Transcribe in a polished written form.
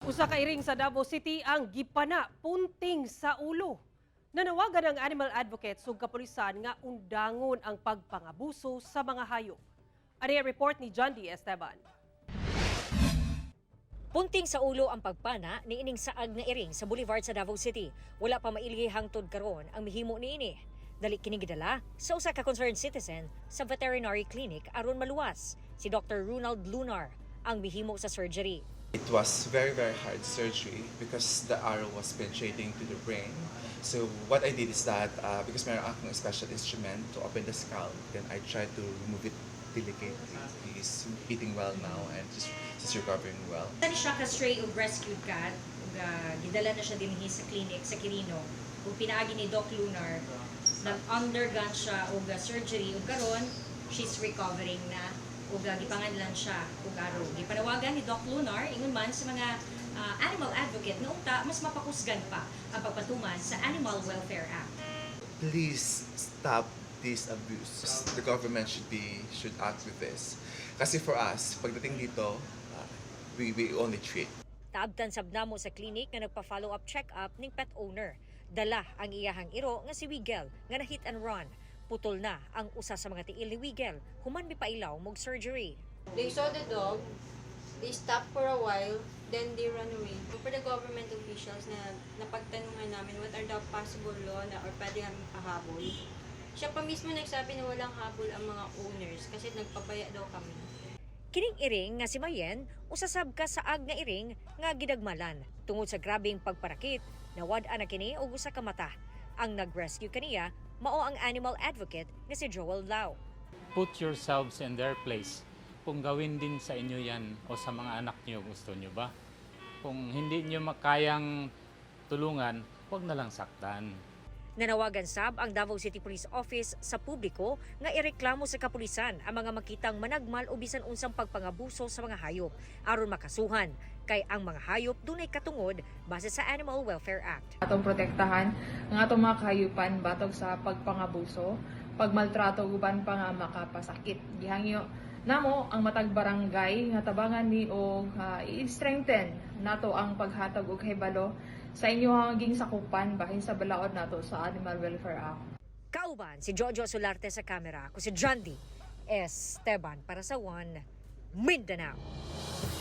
Usa ka iring sa Davao City ang gipana punting sa ulo. Nanawagan ang animal advocates ug kapulisan nga undangon ang pagpangabuso sa mga hayop. Ani ang report ni John D. Esteban. Punting sa ulo ang pagpana ni ining saag nga iring sa Boulevard sa Davao City. Wala pa mailhi hangtod karon ang mihimo niini. Dali kini gidala sa usa ka concerned citizen sa veterinary clinic aron maluwas. Si Dr. Ronald Lunar ang mihimo sa surgery. It was very, very hard surgery because the arrow was penetrating to the brain. So what I did is that because meron akong special instrument to open the skull, then I tried to remove it delicately. He's eating well now and just he's recovering well. Tani siya ka stray ug rescued cat ug gidala na siya dinhi sa clinic sa Quirino ug pinaagi ni Doc Lunar, nag-undergone siya og surgery ug karon she's recovering na ug gipanganlan siya og Arrow. Gipanawagan ni Doc Lunar ingon man sa mga animal advocate nga unta mas mapakusgan pa ang pagpatuman sa Animal Welfare Act. Please stop this abuse. The government should act with this. Kasi for us, pagdating dito, we only treat. Taabtan sab namo sa clinic nga nagpa-follow up check-up ning pet owner. Dala ang iyahang iro nga si Wigel nga na hit and run. Putol na ang usa sa mga tiil ni Wigel human mipailaw mog surgery. They saw the dog, they stopped for a while, then they run away. For the government officials na napagtanungan namin what are the possible law na or pwede namin pahabol, siya pa mismo nagsabi na walang habol ang mga owners kasi nagpabaya daw kami. Kining iring nga si Mayen, usa sab ka saag nga iring nga gidagmalan tungod sa grabeng pagparakit, nawad-an na kini og usa ka mata. Ang nag-rescue kaniya mao ang animal advocate nga si Joel Lau. Put yourselves in their place. Kung gawin din sa inyo yan o sa mga anak niyo, gusto niyo ba? Kung hindi niyo makayang tulungan, huwag na lang saktan. Nanawagan sab ang Davao City Police Office sa publiko nga ireklamo sa kapulisan ang mga makitang managmal o bisan unsang pagpangabuso sa mga hayop aron makasuhan, kay ang mga hayop dunay katungod base sa Animal Welfare Act. Atong protektahan ang atong mga kahayupan batok sa pagpangabuso, pagmaltrato ug uban pa nga makapasakit. Gihangyo namo ang matag barangay nga tabangan ni og i-strengthen nato ang paghatag og kahibalo sa inyong ging sakupan bahin sa balaod nato sa Animal Welfare Act. Kauban si Jojo Solarte sa kamera, ako si John D. Esteban para sa One Mindanao.